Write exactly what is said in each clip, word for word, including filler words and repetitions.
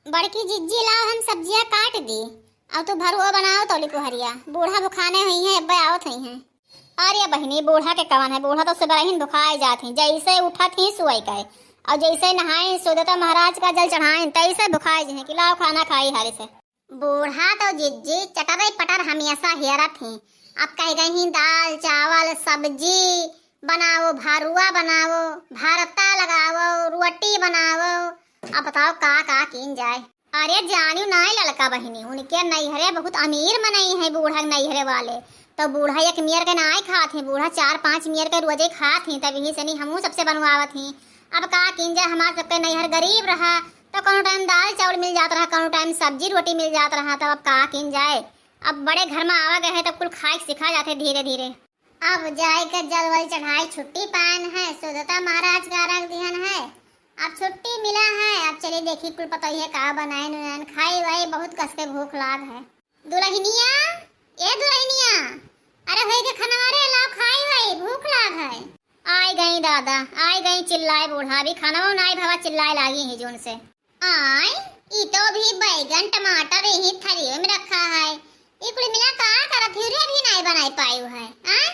बड़की जिज्जी, लाओ हम सब्जिया काट दी, अउ तू भरुआ बनाओ तौली कुहरिया, बूढ़ा भुखाने हुइहैं, अब्बे आवत हुइहैं। अरे बहिनी, बूढ़ा के कवन है, बूढ़ा तो सुबह ही भुखाए जात ही, जैसे उठत ही सुअई कहे, अउ जैसे नहाए सुदता महाराज का जल चढ़ाए, तैसे भुखाए जइहैं कि लाओ खाना खाई हाली से। बूढ़ा तो जिज्जी चटरे पटर हमेशा हेरत ही। अब कह गई ही दाल, चावल, सब्जी बनाओ, भरुआ बनाओ, भरता लगाओ, रोटी बनाओ। अब बताओ का का कीन जाए। अरे जानियो नाई ललका बहिनी, उनके नैहरे बहुत अमीर मनई है बूढ़ा के नैहरे वाले। तो बूढ़ा एक मेर के नाई खात ही, बूढ़ा चार पाँच मेर के रोजे खात ही, तब यही से नहीं हमहू सबसे बनवावत ही। अब का कीन जाए, हमार सबके नैहर गरीब रहा, तो कौनो टाइम दाल चावल मिल जात रहा, कौनो टाइम सब्जी रोटी मिल जात रहा, तब अब का कीन जाए। अब बड़े घर में आवा गए हैं, तब कुल खाए के सिखा जाते धीरे धीरे। अब जाए के जल वल चढ़ाई छुट्टी पाएन है, सुदता महाराज का रख दिहन है। अब छुट्टी मिला है, अब चली देखी कुल पतोहिए का बनाएन उनाएन, खाई वाई बहुत कस के भूख लाग है। दुलहिनिया, ए दुलहिनिया, अरे होई के खनवा रे, लाओ खाई वाई, भूख लाग है। आई गई दादा, आई गई चिल्लाए बूढ़ा, अभी खाना नाई भवा चिल्लाए लागी ही जोन से। आय, ई तो अभी बैगन, टमाटर यही थरिये में रखा है। ई कुल मिला का करत ही रे, अभी नाई बनाई पायु है, आय?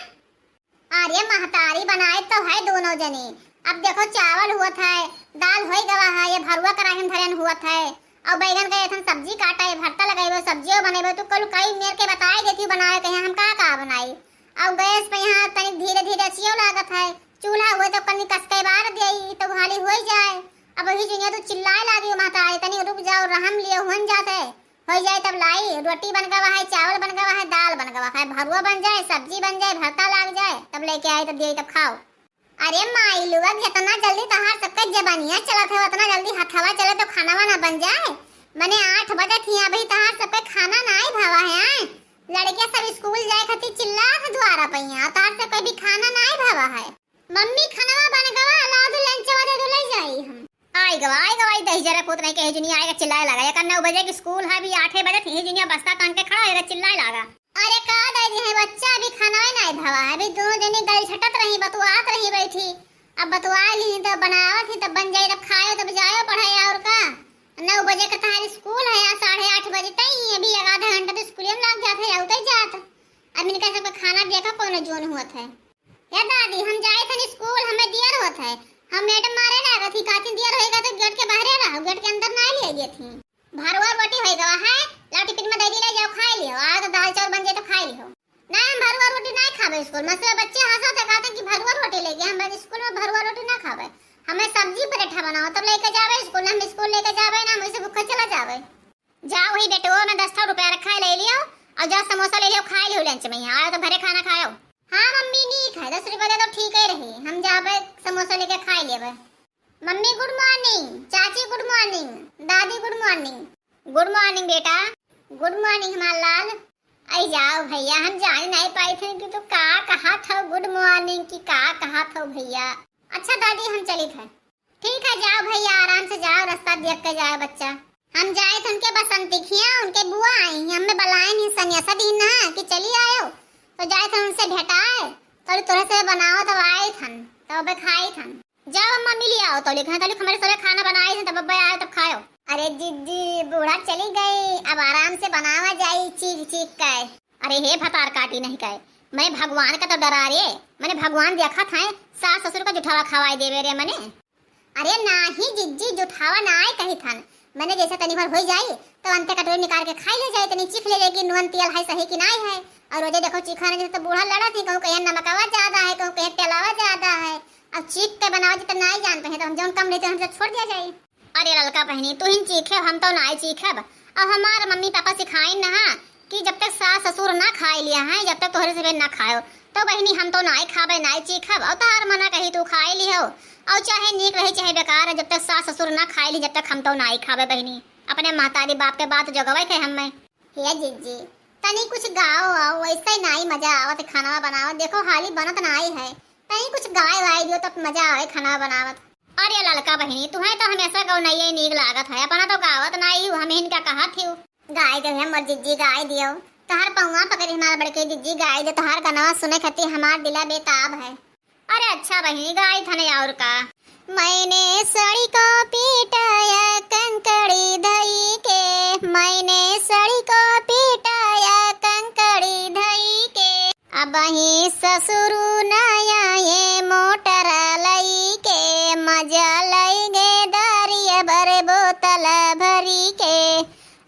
अरे महतारी बनाए तो है दोनों जने। अब देखो चावल हुवत है, दाल होई गवा है, ये भरुआ कराही में धरन हुवत है। अउ बैगन के एथन सब्जी काटा है, भरता लगाइबो, सब्जियो बनइबो, तू कल कई मेर के बताए देती बनावे के, हम का का बनाई। अब गैस पे यहाँ तनिक धीरे धीरे अचियो लागत है, चूल्हा हुए तो कनी कस के बार देई तो हाली होई जाए। अब वही जुनिया तू चिल्लाए लागी, महतारी तनी रुक जाओ, रहम लियो, हुन जात है, होई जाए तब लाई, रोटी बन गवा है, चावल बन गवा है, दाल बन गवा है, भरुआ बन जाए, सब्जी बन जाए, भरता लाग जाए, तब लेके आई तब देई तब खाओ। अरे माई लोग, जितना जल्दी तहार सबके जबानिया चलत है, उतना जल्दी हथवा चले तो खाना वाना बन जाए। मने आठ बजे थी, अभी तहार सबके खाना नाई भवा है, आए? लड़किया सब स्कूल जाए खातिर चिल्लात है द्वारा पे, यहाँ तहार सबके भी खाना नाई भवा है। मम्मी खनवा बन गवा, ला दे लंचवा दे दो, ले जाई हम। आई गवा, आई गवा, ई दही जरा पूत नहीं कहे जुनिया आएगा चिल्लाए लागा, एक नौ बजे के स्कूल है, अभी आठे बजे थी जुनिया बस्ता टांग के खड़ा होएगा चिल्लाए लागा। अरे का दादी है, बच्चा अभी खाना ही नहीं भवा है, अभी दोनों जनी गल छटत रही, बतुआत रही बैठी। अब बतुआ ली तो बनावत ही, तब बन जाई, तब खायो, तब जायो पढ़ाई, और का। नौ बजे का तहार स्कूल है, यहाँ साढ़े आठ बजे तई, अभी एक आधा घंटा तो स्कूल में लाग जात है, आउते जात। अब इनका सबका खाना देखा कौन जोन हुआ था। या दादी, हम जाए थन स्कूल, हमें दियर होत है। हम मैडम मारे लागत ही, कहती दियर होएगा तो गेट के बाहरे रहो, गेट के अंदर ना लिए गए थी। भरुआ रोटी होई गवा है, लाओ टिफिन में दे दी, ले जाओ, खाई लियो। आओ तो दाल चावल बन जाए तो खाई लियो। ना, हम भरुआ रोटी ना खाबे स्कूल में। से बच्चे हंसत है, कहते कि भरुआ रोटी लेके, हम बन-, स्कूल में भरुआ रोटी ना खाबे। हमें सब्जी पराठा बनाओ, तब लेके जाबे स्कूल, हम स्कूल लेके जाबे ना, हम ऐसे भूखे चला जाबे। जाओ वही बेटुओ में दस ठो रुपया रखा है, ले लियो, और जाओ समोसा ले लियो, खाई लियो लंच में, यहाँ आओ तो घरे खाना खाओ। हाँ मम्मी, नीक है, दस रुपया दे तो ठीक ही रही, हम जाबे समोसा लेके खाई लेबे। मम्मी गुड मॉर्निंग, चाची गुड मॉर्निंग, दादी गुड मॉर्निंग। गुड मॉर्निंग बेटा। गुड मॉर्निंग हमार लाल। आई जाओ भैया, हम जान नहीं पाई थे कि तू का कहा था गुड मॉर्निंग की का कहा था भैया। अच्छा दादी, हम चली थे। ठीक है, जाओ भैया, आराम से जाओ, रास्ता देख के जाओ बच्चा। हम जाए थे उनके बसंती खिया, उनके बुआ आई हैं, हमें बुलाए नहीं सनिया दिन ना कि चली आयो, तो जाए थे उनसे भेटाए, तो तोरे से बनाओ तो आए थन, तो अबे खाए थन। जाओ अम्मा, मिली आओ, तौलिक हैं, तौलिक हमारे सबे खाना बनाए हैं, तब अब्बे आए, तब खायो। अरे जिज्जी, बूढ़ा चली गई, अब आराम से बनावा जाई, चीख चीख के। अरे हे भतार काटी नहीं कहे, मने भगवान का तो डरा रे, मने भगवान देखत है, सास ससुर का जुठावा खवाए देवे रे मने। अरे नाही जिज्जी, जुठावा ना आए कही थन, मने जैसे तनी भर होई जाई, तो अंते कटोरी निकाल के खाई ले जाई, तनी चीख ले जाई कि नून तेल है सही कि नाई है। और रोजे देखो चीखा नहीं, जैसे तो बूढ़ा लड़ा थी, कहूँ कहीं नमकवा ज्यादा है, कहूँ कहीं तेलावा ज्यादा है। अब चीख के बनावा जी तो नाई जानते हैं, तो हम जौन कम लेते हैं, हमसे छोड़ दिया जाए। अरे ललका बहिनी, तू ही चीखे, हम तो नाई चीखब। अब हमार मम्मी पापा सिखाइन ना कि जब तक सास ससुर ना खाए लिया है, जब तक तोहरे से ना खायो, तो बहिनी हम तो नाई खाबे, नाई चीखब। और तहार मना कही तू खाए लिहो, और चाहे नीक रही चाहे बेकार है, जब तक सास ससुर ना खाए ली, जब तक हम तो नाई खाबे बहिनी। अपने महतारी बाप के बात जोगवे थे हमें। हे जिज्जी, तनी कुछ गाओ, आओ, वैसे ही नाई मजा आवत खाना बनावत। देखो हाली बनत नाई है, तनी कुछ गाए वाए दियो तब मजा आवे खाना बनावत। अरे ललका बहिनी, तुहें तो हमेशा गौनइये नीक लागत है, अपना तो गावत नाई हूँ, हम इनका कहत ही। गाय दे हमर जिज्जी, गाय दियो। तहार पौवा पकड़ी हमार बड़के जिज्जी, गाय दे, तहार गनवा सुने खातिर हमार दिला बेताब है। अरे अच्छा बहिनी, गाय थने और का। मैंने सड़ी को पीटा या कंकड़ी धई ससुरु नया ये मोटर लइके, मजा लइगे दरिया बर बोतल भरी के।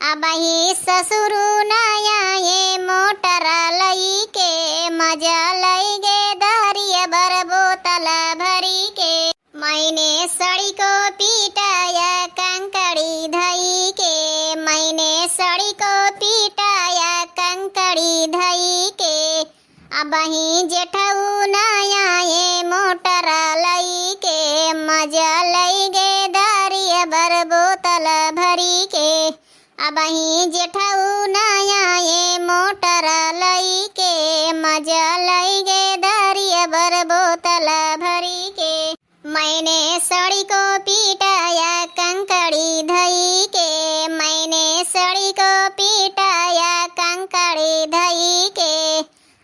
अबही ससुरु नया ये मोटर लइके, मजा लइगे दरिया बर बोतल भरी के। मैंने सड़ी को पीटा या कंकड़ी धई के, मैंने सड़ी को पीटा या कंकड़ी धई के। अबही जेठऊ नया ये मोटर लइके, मजा लइगे दरिया बर बोतल भरी के। अबही जेठऊ नया ये मोटर लइके, मजा लइगे दरिया बर बोतल भरी के। मैंने सड़ी को पीटा या कंकड़ी धई के, मैंने सड़ी को पीटा या कंकड़ी धई के।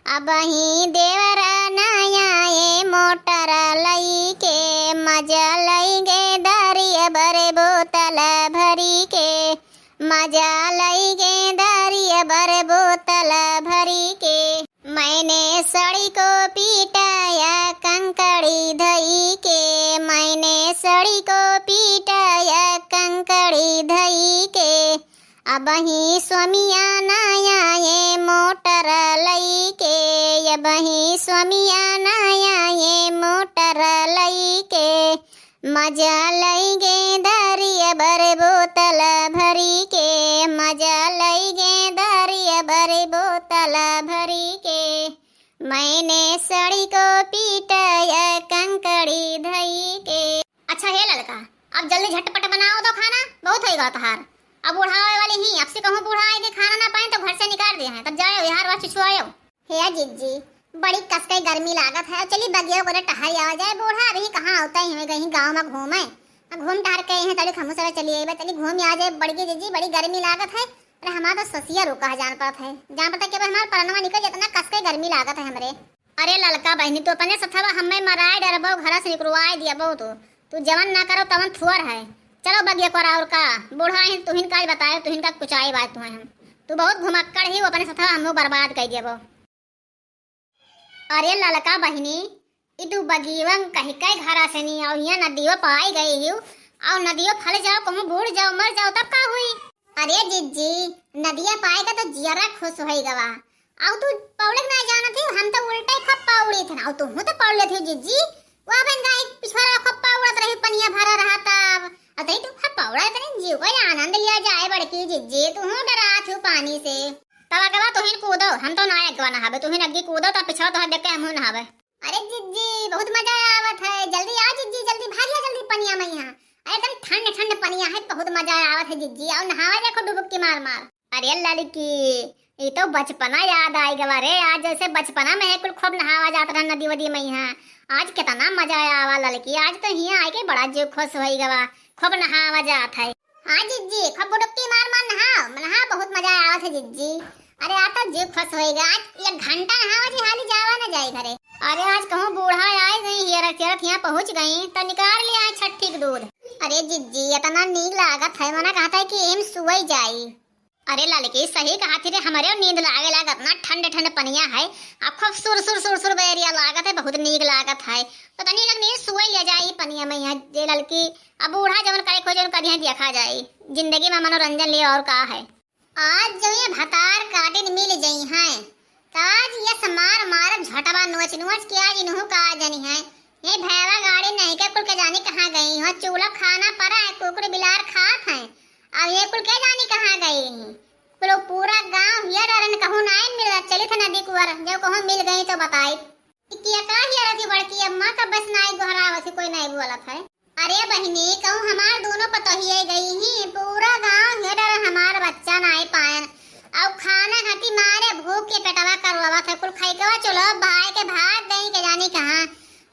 अबही देवरा नया ये मोटर लइके, मजा लइगे दरिया बर बोतल भरी के। मजा लइगे दरिया बर बोतल भरी के। मैंने सड़ी को पीटा या कंकड़ी धई के, मैंने सड़ी को पीटा या कंकड़ी धई के। अबही स्वामिया नया ये मोटर लइके, अबही स्वामिया नया ये मोटर लइके। मजा लइगे दरिया बर बोतल भरी के, मजा लइगे दरिया बर बोतल भरी के। मैंने सड़ी को पीटा या कंकड़ी धई के। अच्छा हे ललका, अब जल्दी झटपट बनाओ तो खाना, बहुत होइगा तोहार। अब बुढ़ावे वाली ही, अब से कहूँ बुढ़ाए के खाना ना पाए तो घर से निकाल दे हैं, तब जाओ यार, वह छुछुआयो। हे जिज्जी, बड़ी कस के गर्मी लागत है। चली बगिया को टहर आवा जाए, बूढ़ा अभी कहाँ आवत है, हमें कहीं गाँव में घूमे। आ घूम टहर के यहाँ तड़ी हमहू सब चली आइबे, चली घूम आ जाए बड़की जिज्जी, बड़ी गर्मी लागत है। अरे हमार तो ससिया रुका है, जान पड़त है, जान पड़त है कि अब हमार परनवा निकल, जितना कस के गर्मी लागत है हमरे। अरे ललका बहिनी, तू अपने सथवा हमें मराए डरबो, घर से निकलवाए दियबो तू। तू जवन ना करो तवन थुअर है। चलो बगिया को और का, बूढ़ा ही तुहिन का बताए, तुहिन का कुचाई बात तुहे हम। तू बहुत घुमक्कड़ ही, वो अपने सथवा हमहू बर्बाद कर दियबो। अरे ललका बहिनी, ई तू बगीवन कहि के घरा से नहीं आओ, हियाँ नदियो पाई गई हियो, और नदियो फल जाओ, कहूँ बूड़ जाओ, मर जाओ, तब का हुई? अरे जिज्जी, नदिया पाए का तो जियरा खुश होई गवा। और तू पौड़े के ना जानत ही, हम तो उल्टा ही खूब पौड़ी थे ना, और तू तो पौड़ लेती हो जिज्जी। वो अपन गाय पिछवाड़ा खूब पौड़त रही, पनिया भरा रहा तब। और तई तू खूब पौड़ा, इतने जीव को आनंद लिया जाए बड़की जिज्जी, तू हूँ डरात हो पानी से। तब अगवा तुहिन कूदो, हम तो ना अगवा नहाबे, तुहिन अग्गी कूदो, तब पिछवा तोहर देख के हमहू नहाबे। अरे जिज्जी, बहुत मजा आवत है, जल्दी आओ जिज्जी, जल्दी भाग जा, जल्दी पनिया में यहाँ। अरे तनी ठंड ठंड पनिया है, बहुत मजा आवत है जिज्जी, आओ नहावा देखो डुबकी मार मार। अरे ललकी, ये तो बचपना याद आई गवा रे, आज जैसे बचपना में है कुल खूब नहावा जात रहा नदी वदी में यहाँ। आज कितना मजा आवा ललकी, आज तो हियाँ आए के बड़ा जीव खुश होई गवा, खूब नहावा जात है। हाँ जिज्जी, खूब डुबकी मार मार नहाओ, नहा, बहुत मजा आवत है जिज्जी। अरे आ तो जीव खुश होई गवा, आज एक घंटा नहावा जी, हाली जावा ना जाई घरे। अरे आज कहूँ बूढ़ा आए गई, हियरत हियरत यहाँ पहुँच गई, तो निकाल ले आए छठी के दूध। अरे जिज्जी, इतना नीक लागत है, मना कहत है कि एम सुवई जाई। अरे ललकी, सही कहत ही रे, हमरे नींद लागे लागत ना, ठंड ठंड पनिया है, आ खूब सुर सुर सुर सुर बैरिया लागत है, बहुत नीक लागत है। तो तनी लग नींद सुवई ले जाई पनिया में यहाँ, जे ललकी, अब बूढ़ा जवन करे को जवन करिया देखा जाई, जिंदगी में मनोरंजन लिए और का है। आज जो ये भतार काटिन मिल जई हैं, त आज ये समार मारब झटवा नोच नोच के, आज इनहू का जनी है। ये भैवा गाड़ी नहीं के कुल के जानी कहाँ गई हो, चूल्हा खाना परा है, कुकुर बिलार खात हैं। अब ये कुल के जानी कहाँ गई हैं। कुल पूरा गांव हिया डरन कहूँ नाई मिलत, चली थे नदी कुआर, जब कहूँ मिल गई तो बताई। कि का हिया रथी बड़की अम्मा का बस नाई गोहरावत ही, कोई नाई बोलत है। अरे बहिनी, कहूँ हमार दोनों पतोहिए गई ही, पूरा गांव हेडर हमार बच्चा नाई पायन। और खाना खाती मारे भूख के पेटवा करवावत है, कुल खैकवा चलो भाई के भाग गई के जानी कहाँ।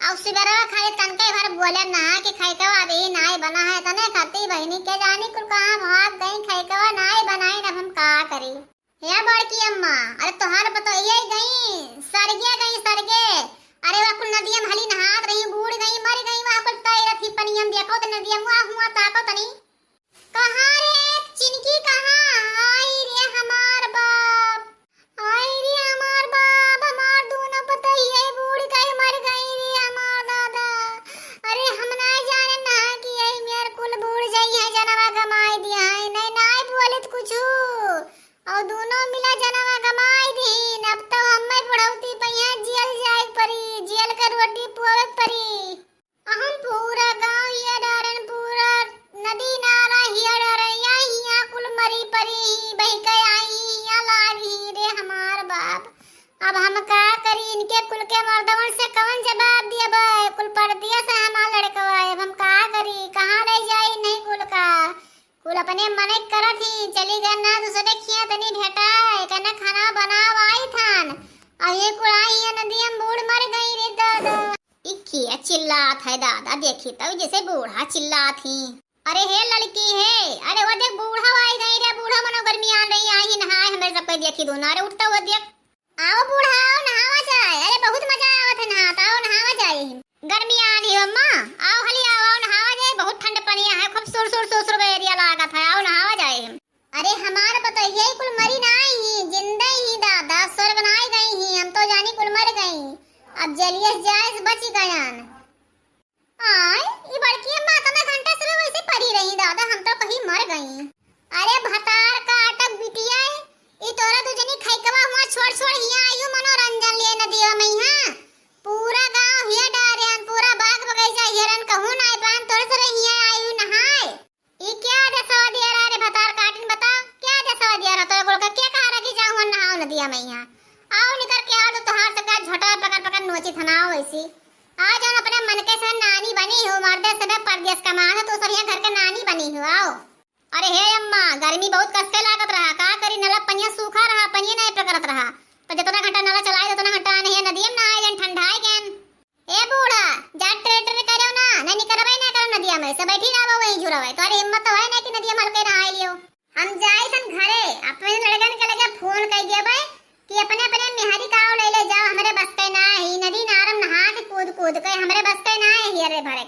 और सुबेरवा खाली तनके भर बोले ना कि खैकवा अभी नाई बना है, तने खाती बहिनी के जानी कुल कहाँ भाग गई, खैकवा नाई बनाई, अब हम का करी। हे बड़की अम्मा, अरे तोहार पतोहिया गई, सरगे गई, सरगे। अरे वह कुल नदिया में हली नहात रही, बूड़ गई, मर गई, वह कुल तैरत ही पनिया में, देखो तो नदिया में हुआ ताको तनी। कहाँ रे चिनकी, कहाँ? आई रे हमार बाप, आई रे हमार बाप, हमार दोनों पतोहिया कुछु, और दोनों मिला जनवा गमाई दीन। अब तो हमें बुढ़ौती पे यहाँ जियल जाए के परी, जियल के रोटी पुआवे के परी। हम पूरा गांव हिया डारन, पूरा नदी नाला हिया डारन, या हिया कुल मरी परी ही, बहि के आई ही, हिया लाग ही रे हमार बाप। अब हम का करी, इनके कुल के मर्दवन से कवन जवाब दियब? कुल परदेस है हमार लड़कवा, अब हम का करी, कहाँ ले जाई नहीं कुल का? कुल अपने मने करत ही, चली गए ना दूसरे खिया तनी भेटाए, कने खाना बनाव आई थान। और ये कुल आई है नदिया में बूड़ मर गई रे दादा। ई खिया चिल्लात है दादा, देखी तो जैसे बूढ़ा चिल्लात ही। अरे हे लड़की हे, अरे वो देख बूढ़ा आई गई रे, बूढ़ा मनो गर्मी आ रही आई नहाए, हमें सब कोई देखी दोनों। अरे उठता हुआ देख, आओ बूढ़ा, आओ नहावा जाए। अरे बहुत मजा आवत है नहात, आओ नहावा जाए। गर्मी आ रही हो अम्मा, आओ हली आओ, आओ नहावा जाए, बहुत ठंड पनिया है, खूब सुर सुर सुर सुर बैरिया लागत है, आओ नहावा जाए। अरे हमार पतोहिया ही कुल मरी ना आई ही, जिंदा ही दादा, स्वर्ग ना आई गई ही, हम तो जानी कुल मर गई। अब जलियस जाए से बची गयान। आय, ई बड़की अम्मा इतना घंटा से वैसे पड़ी रही दादा, हम तो कहीं मर गई। अरे भतार काटक बिटिया, ई तोरा दू जनी खैकवा हुआ छोड़ छोड़ हिया आयु मनोरंजन लिए नदिया में यहाँ। पूरा गांव हिया डारे हन, पूरा बाग बगीचा हिया रन, कहूँ ना पान तोरे से हिया आयु नहाए। ई क्या देसवा दिया रहा रे भतार काटिन, बताओ क्या देसवा दिया रहा? तोरे कुल का क्या कहा रहा कि जाऊँ नहाओ नदिया में यहाँ? आओ निकर के आओ तो तोहार से का झोटा पकड़ पकड़ नोची थनाओ ऐसी। आ जौन अपने मन के से नानी बनी हो, मर्दे से परदेस कमात हो, तो सब यहाँ घर के नानी बनी हो, आओ। अरे हे अम्मा, गर्मी बहुत कस के लागत रहा, का करी, नला पनिया सूखा रहा, पनिया नहीं पकड़त रहा, तो जितना घंटा नला चलाए, उतना घंटा नहीं है, नदिया में नहाए गए, ठंडाए गए। ए बूढ़ा, जा टेर टेर करो ना, नहीं निकरबे ना करो नदिया में से, बैठी रहो वहीं झुरवे, तोहरी हिम्मत तो है ना कि नदिया में हल्के नहाए लियो। हम जाई थन घरे, अपने लड़कन के लगे फोन कर देबे कि अपने अपने मेहरी का ले ले जाओ, हमरे बस के ना है, ई नदी नारम नहा के कूद कूद के, हमरे बस के ना है हियरे भरे।